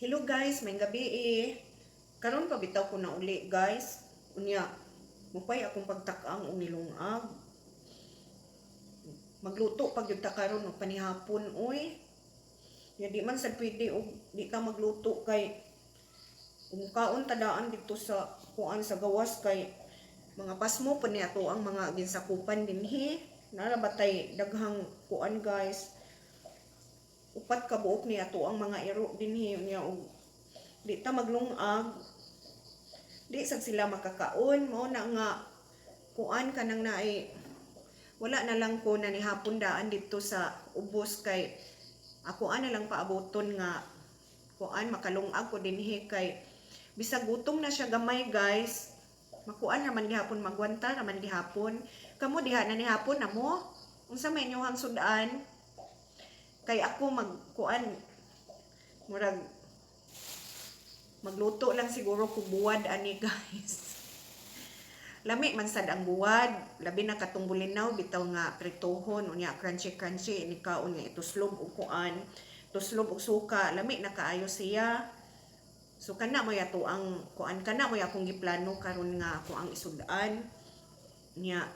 Hello guys, may gabi eh. Karon pa bitaw ko na uli, guys. Unya, mupay akong pagtak-ang og nilungag. Magluto pag gyud ta karon og panihapon oy. Ya di man sad pwede og di ta magluto kay umukaon ta daan dito sa kuan sa gawas kay mga pasmo pa ni ato ang mga ginsakupan dinhi. Nara batay daghang kuan, guys. Upat ka buok ni ato ang mga iro dinhi, unya og di ta maglungag, di sad sila makakaon. Mao na nga kuan kanang naay wala na lang ko na nihapon daan dito sa ubos kay ako ana lang paaboton nga kuan makalungag ko dinhi kay bisag gutom na siya gamay, guys, makuan raman gihapon, magwanta raman gihapon. Kamo diha na nihapon na mo, unsa may inyong sudan? Kay ako magkuan, murag magluto lang siguro ko buwad ani, guys. Lami man sad ang buwad, labi na katong bulinaw bitaw nga pritohon, unya crunchy crunchy ini kaon nga ituslob og kuan, tuslob og suka, lami na kaayo siya. So kana mo yato ang kuan, kana mo akong giplano karon nga ako ang isud-an nya.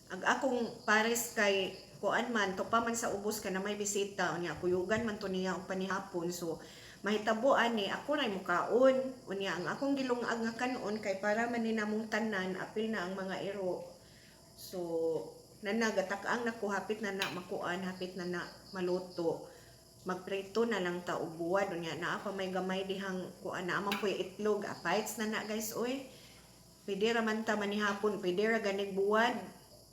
Ag akong pares kay kuan man to pa man sa ubos ka na may bisita, unya kuyugan man to niya og panihapon, so mahitabo ani ako ray mukaon. Unya ang akong gilungag nga kanon kay para man ni namong tanan, apil na ang mga iro. So nanagatak-ang nako, hapit na na makuan, hapit na na maluto, magprito na lang ta og buwad. Unya naa pa may gamay dihang kuan, naa man po'y itlog, apites na na, guys oy. Pwede ra man ta manihapon, pwede ra ganig buwad.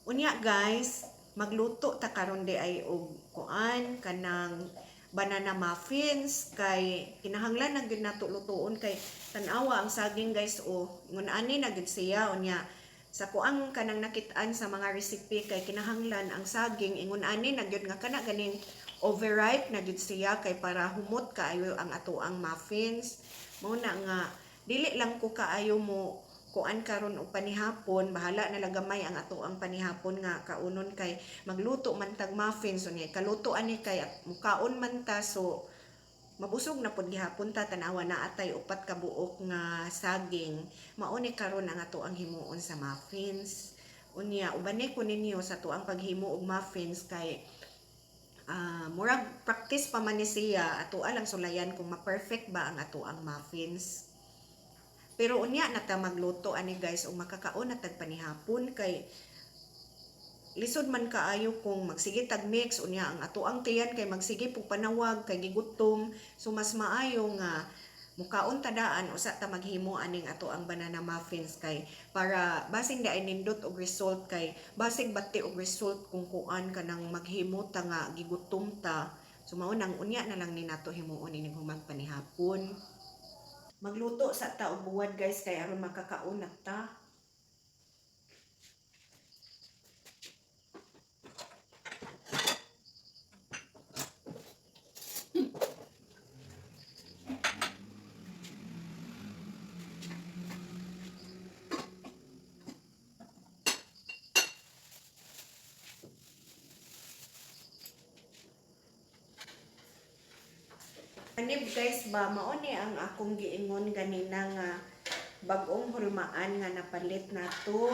Unya guys, magluto ta karon di ay og kuan kanang banana muffins kay kinahanglan na gyud nato lutuon kay tan-awa ang saging, guys, o ngun ani na gyud siya. Unya sa kuang kanang nakit-an sa mga recipe kay kinahanglan ang saging ingon ani na gyud nga kana ganing overripe na gyud siya kay para humot kaayo ang ato ang muffins. Mao na nga dili lang ko kaayo mo kuan karon og panihapon, bahala na lang gamay ang ato ang panihapon nga kaunon kay magluto man tag muffins, unya kaluto ani kay mukaon man ta, so mabusog na pud gihapon ta. Tanawa na atay upat ka buok nga saging. Mao ni karon ang ato ang himuon sa muffins. Unya ubani ko ninyo sa ato ang paghimo og muffins kay murag practice pa man ni siya, ato lang sulayan kung ma-perfect ba ang ato ang muffins. Pero unya na ta magluto ani, guys, ug makakaon na tag panihapon kay lisod man kaayo kung magsige tag mix, unya ang ato ang tiyan kay magsige pug panawag kay gigutom. So mas maayo nga mukaon ta daan, usa ta maghimo aning ato ang banana muffins kay para basing di ay nindot og result, kay basig bati og result kung kuan ka nang maghimo ta nga gigutom ta. So mao nang unya na lang ni nato himuon ining human panihapon. Magluto sa ta og buwad, guys, kay aron makakaon na ta. Anib guys ba, mao ni ang akong giingon ganina nga bag-ong hulmaan nga napalit nato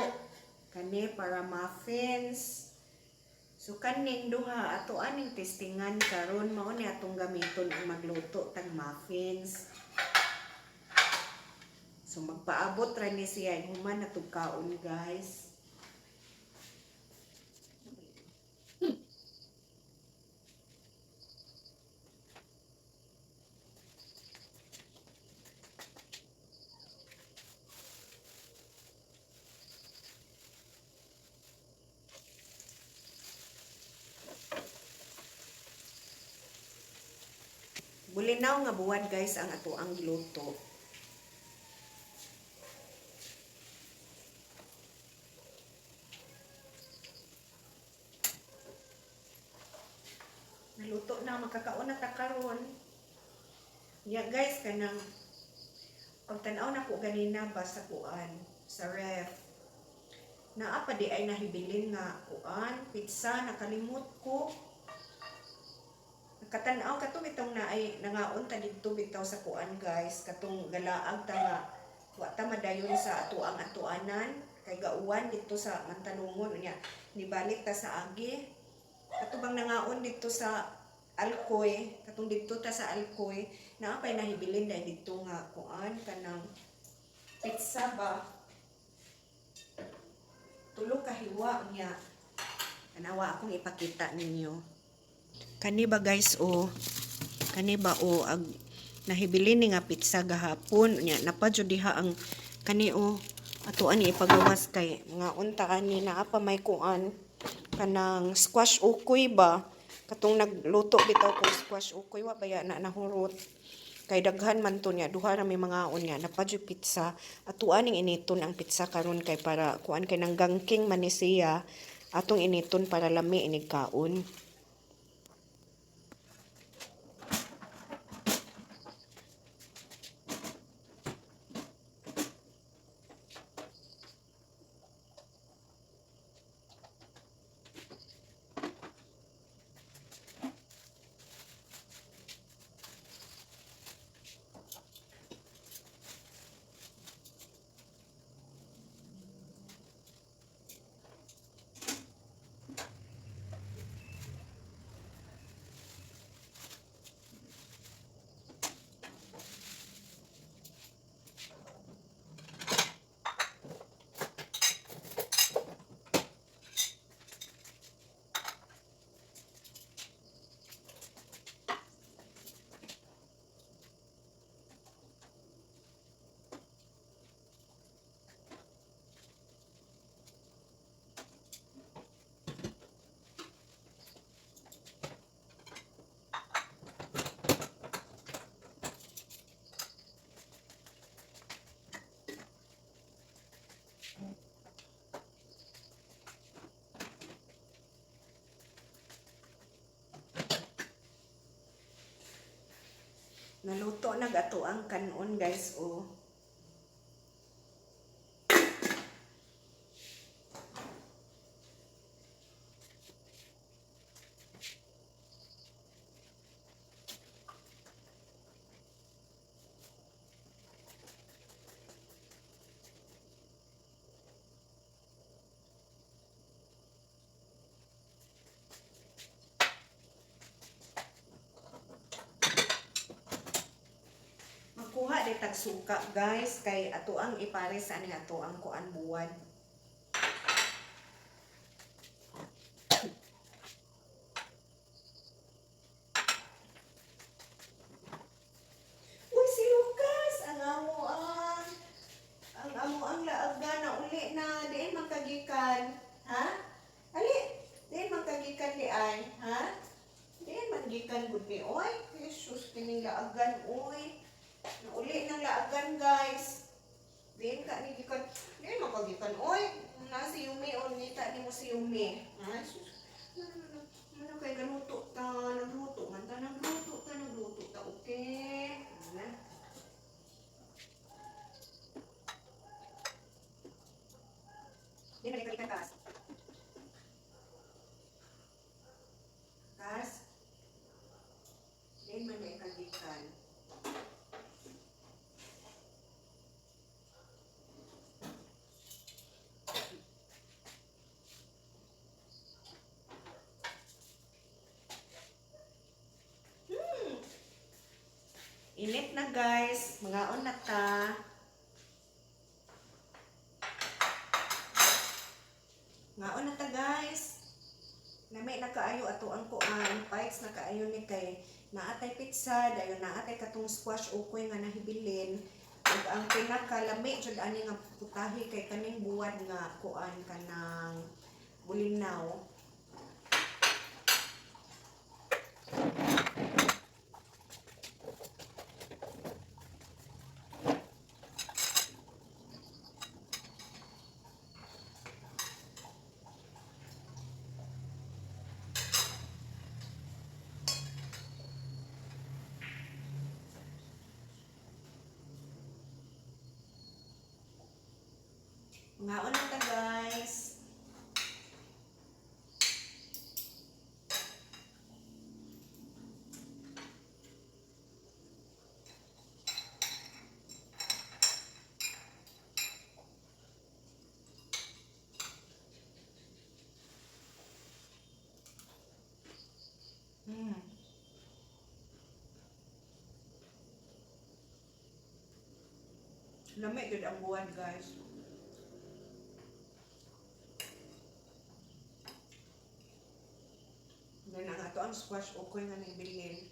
kani para muffins. So kaning duha ato aning testingan karon, mao ni atong gamiton ang magluto tag muffins. So magpaabot ra ni siya human na kaon, guys. Bulinaw nga buwad, guys, ang ato ang giluto. Naluto na, makakaon na ta karon. Ya guys, kanang pagtan-aw na ko ganina ba sa kuan, sa ref. Naa pa di ay nahibilin nga kuan, pizza, nakalimot ko. Katanaw kato bitong naay nangaon ta didto bitaw sa kuan, guys, katong galaag ta nga wa ta madayon sa atuang atuanan kay gauwan didto sa Mantalungon, unya nibalik ta sa agi. Kato bang nangaon didto sa Alcoy, katong didto ta sa Alcoy, naa pay nahibilin dahil didto nga kuan, kanang pizza ba, tulo ka hiwa. Unya tanawa, akong ipakita ninyo. Kani ba, guys, o kani ba o ag nahibilin ni nga pizza gahapon. Unya napa jud diha ang kani o, atoan ni ipagawas kay nga unta ani, naa pa may kuan, kanang squash ukoy ba, katong nagluto bitaw ko squash ukoy, wa baya na nahurot kay daghan man to niya, duha ra may mga niya. Napa jud pizza, atoan ning initon ang pizza karon kay para kuan, kay nanggangking man ni siya, atong initon para lami inig kaon. Naluto na gato ang kanon, guys, oh. Makuha di tag suka, guys, kay ato ang ipares ani ato ang kuan, buwan. Uy, si Lucas! Ang amo ang laaga na uli na. Diin man kagikan. Ha? Ali, diin man kagikan di ay. Ha? Diin man gikan gud ni oy. Jesus, kining laagan oy. Nauli ng laagan, guys. Diin ka ni gikan. Diin man kagikan oy. Na si Yumi on ngita nimo si Yumi. Ha? Sus. Ano kay galuto ta, nagluto man ta, nagluto ta, nagluto ta, okay? Na. Di na kagikan, Kas. Kas. Di man na kagikan. Init na, guys. Mangaon na ta. Ngaon na ta, guys. Lami na kaayo ato ang kuan, pikes na kaayo ni kay naatay pizza, dayon naatay katong squash ukoy nga nahibilin. Ug ang pinakalami jud ani nga putahe kay kaning buwad nga kuan, kanang bulinaw. Ngaon na ta, guys. Lami gyud ang buwan, guys. Then ang ato ang squash ukoy nga naibilin.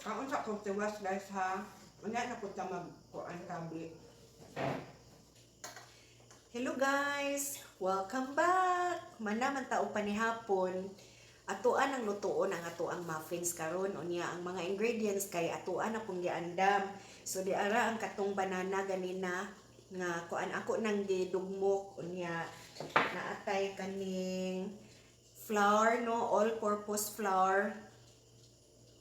Ang unsa kong tiwas, guys, ha. Unya na ko ta magkuan tabi. Hello guys! Welcome back! Mana man ta og panihapon. Atoan ang lutuon ang atoang muffins karon. Unya ang mga ingredients kay atoan na pong giandam. So di ara ang katong banana ganina nga kuan, ako nang gidugmok. Unya naatay kaning flour, no, all purpose flour.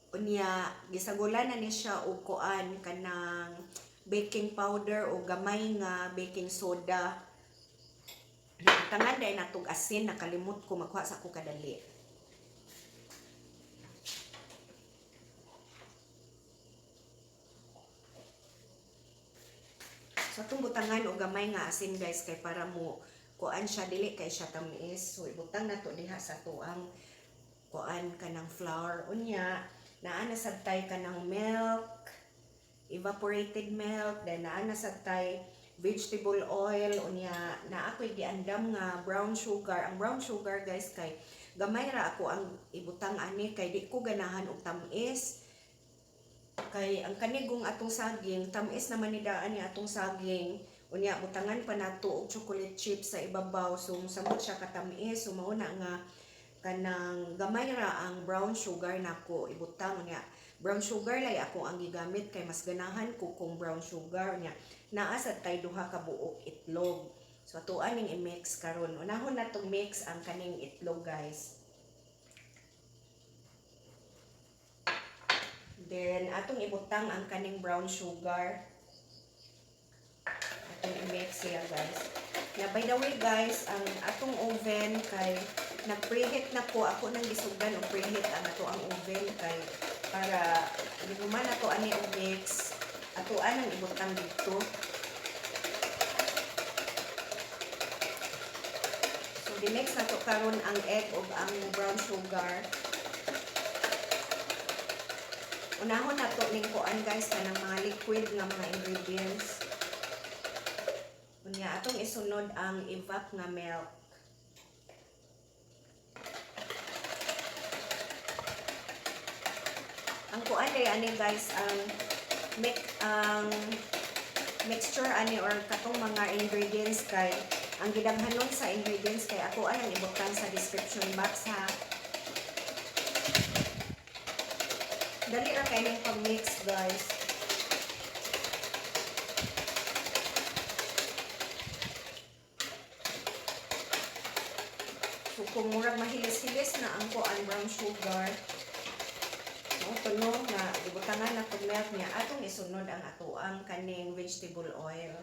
Unya gisagulan na ni siya og kuan, kanang baking powder o gamay nga baking soda. Tangan dahil natog asin, nakalimot ko magkuha sa ako kadali. So atong butangan og gamay nga asin, guys, kay para mo kuan siya, dili kay siya tamis. So ibutang nato diha sa tuang kuan, kanang flour. Unya naa na sad tay kanang milk, evaporated milk, then naa na sad tay vegetable oil. Unya naa ako'y giandam nga brown sugar. Ang brown sugar, guys, kay gamay ra ako ang ibutang ani kay di ko ganahan og tamis, kay ang kanigong atong saging, tamis naman ni daan ni atong saging. Unya butangan pa nato og chocolate chips sa ibabaw, so samot siya katamis. So mao na nga kanang gamay ra ang brown sugar nako ibutang. Unya brown sugar lay ako ang gigamit kay mas ganahan ko kung brown sugar. Unya naa sad tay duha ka buok itlog. So atoa ning i-mix karon. Unahon natong mix ang kaning itlog, guys. Then atong ibutang ang kaning brown sugar. Atong i-mix siya, guys. Yeah, by the way guys, ang atong oven kay nag-preheat na ko. Ako nang gisugdan og preheat ang ato ang oven kay para gihuman ato ani og mix, ato anang ibutang dito. So di-mix nato karon ang egg ug ang brown sugar. Unahon nato ning kuan, guys, kanang mga liquid nga mga ingredients. Unya atong isunod ang evap nga milk. Ang kuan day ani guys, ang mixture ani or katong mga ingredients kay ang gidaghanon sa ingredients kay ako ang ibutang sa description box ha. Dali ra kay ning pag-mix, guys. So kung murag mahilis-hilis na ang kuan, brown sugar, no, tuno nga gibutangan na tong milk niya, atong isunod ang atoang kaning vegetable oil.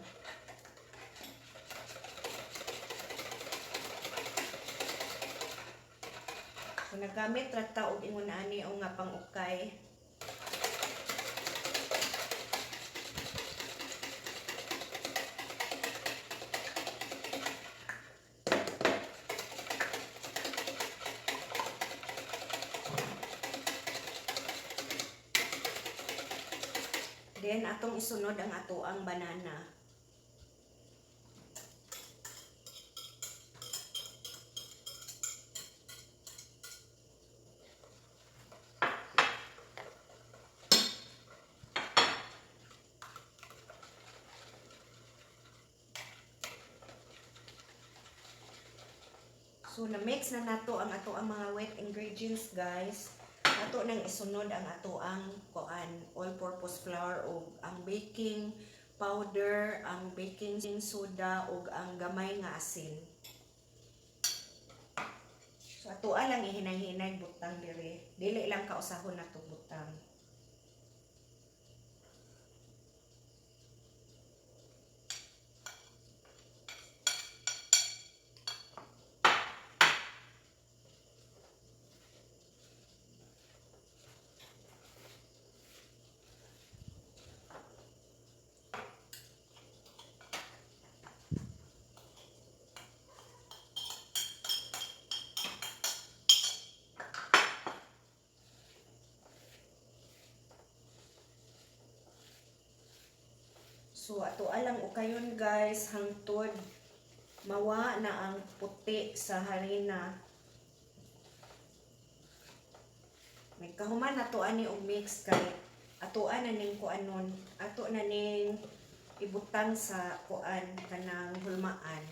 So naggamit ra ta og ingon ani o nga pang-ukay. Then atong isunod ang atoang banana. So na-mix na nato ang ato ang mga wet ingredients, guys. Ato nang isunod ang ato ang kuan, all-purpose flour ug ang baking powder, ang baking soda ug ang gamay nga asin. So atoa lang ihinay-hinay butang dire. Dili lang kausahon nato butang. So ato alang ukayon, guys, hangtod mawa na ang puti sa harina. May kahuman nato ani og mix kay atoan na ning kuanon, ato na ning ibutang sa kuan, kanang hulmaan.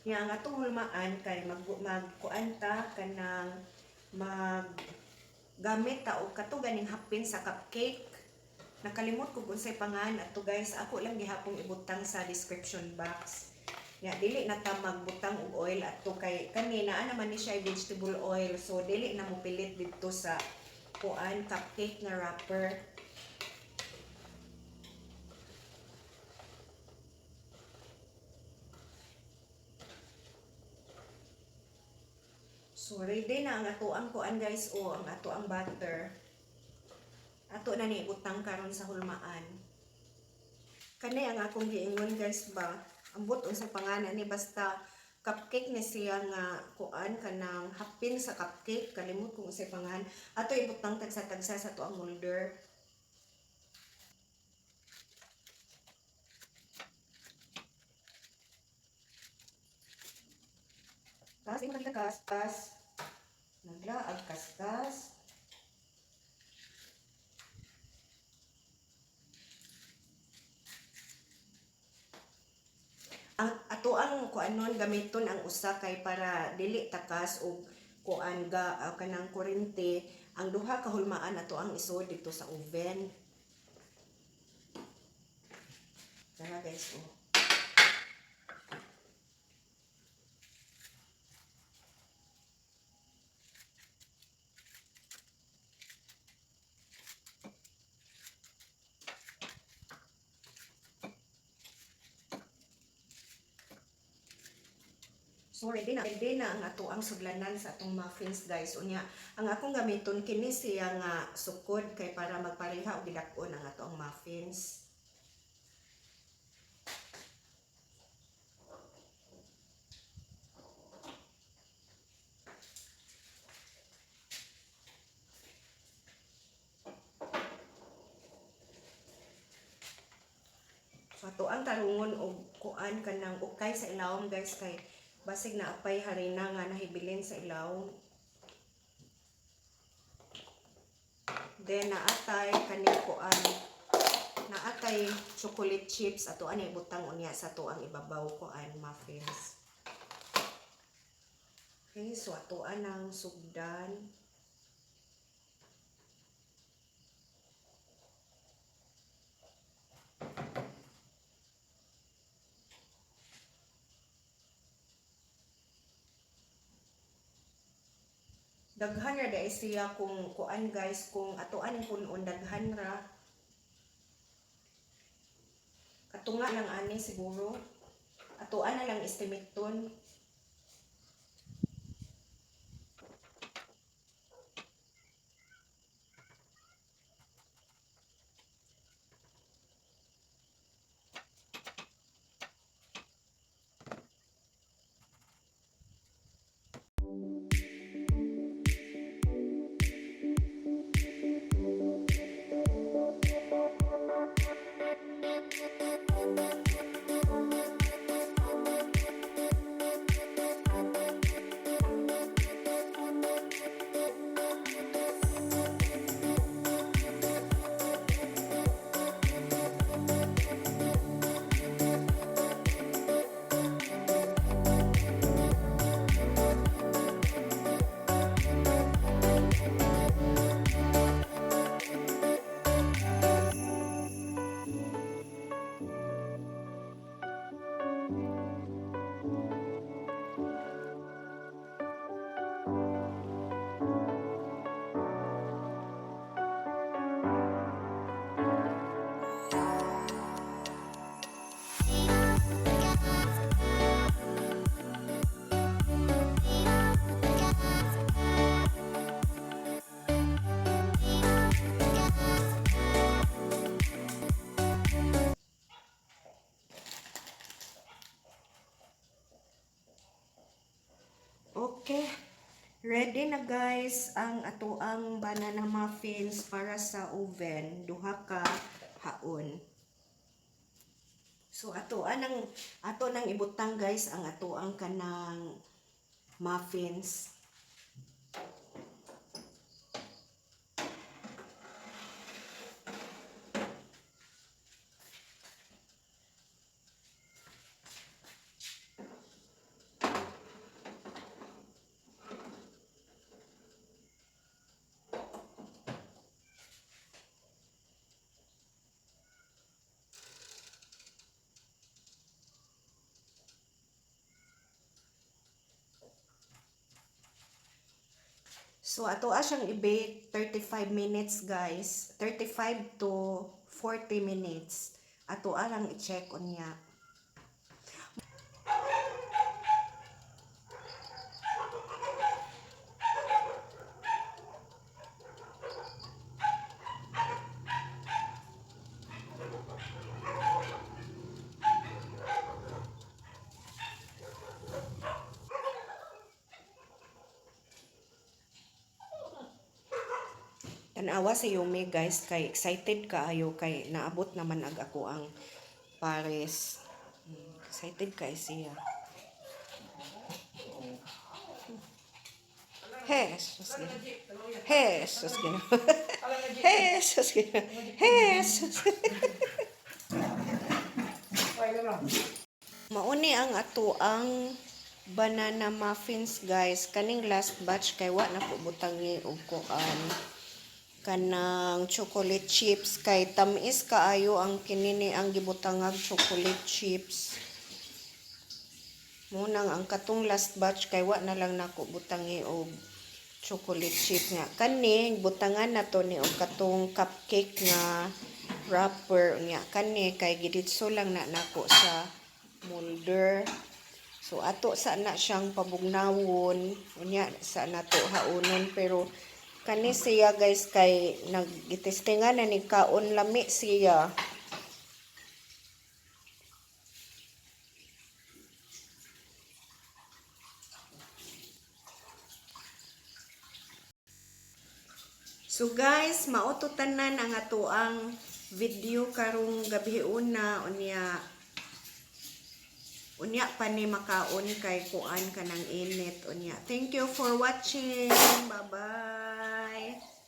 Nya ang atong hulmaan kay mag magkuan ta, kanang mag gamit ta og kato ganing hapin sa cupcake. Nakalimot ko kung unsay pangalan ato, guys. Ako lang gihapong ibutang sa description box. Nya dili na ta magbutang og oil ato kay kani naa naman ni siya vegetable oil, so dili na mopilit didto sa kuan, cupcake nga wrapper. So ready na ang atoang kuan, guys, o ang atoang butter. Ato na ni ibutang karon sa hulmaan. Kani ang akong giingon, guys, ba. Ambot unsa pangalan ni, basta cupcake ni siya nga kuan, kanang hapin sa cupcake, kalimot kung unsay pangalan. Ato ibutang tagsa-tagsa sa atoang molder. Kas, imo nakita kas, kas. Naglaag kaskas. Ang ato ang kuanon, gamiton ang usa kay para dili takas og kuan ga kanang kurente. Ang duha ka hulmaan ato ang isod dito sa oven. Tara, guys, oh. So ready na ang ato ang sudlanan sa atong muffins, guys. Unya, ang akong gamiton kini siya nga sukod kay para magpareha og gilak-on ang ato ang muffins. So ato ang tarungon og kuan, kanang ukay sa ilawom, guys, kay basig na apay harina nga nahibilin sa ilawom. Then naatay kaning kuan, naatay chocolate chips, ato ani ibutang unya sa ato ang ibabaw kuan, muffins. Okay, so ato ang sugdan. Daghan ra diay siya kung kuan, guys, kung atoan punon, daghan ra. Katunga lang ani siguro. Atoan na lang estimaton. Okay. Ready na, guys, ang atoang banana muffins para sa oven. Duha ka Haon. So ato anang ato nang ibutang, guys, ang ato ang kanang muffins. So ato siyang i-bake 35 minutes, guys. 35 to 40 minutes. Ato lang i-check unya. Tanawa sa Yumi, guys, kay excited kaayo kay naabot naman ag ako ang pares. Excited kay siya. Jesus. Jesus. Jesus. Jesus. Mauni ang ato ang banana muffins, guys. Kaning last batch kay wa na po butangi og kuan kanang chocolate chips kay tamis kaayo ang kinini ang gibutangag chocolate chips. Munang ang katong last batch kay wa na lang nako butangi og chocolate chip nga. Kani butangan na to ni og katong cupcake nga wrapper nya. Kani kay giditso lang na nako sa molder. So ato sa na siyang pabugnawon unya sa nato haunon, pero kani siya, guys, kay nagitestingan na ni kaon, lami siya. So guys, mao to tanan ang atoang video karong gabi una. Unya unya pa ni makaon kay kuan kanang init unya. Thank you for watching. Bye-bye.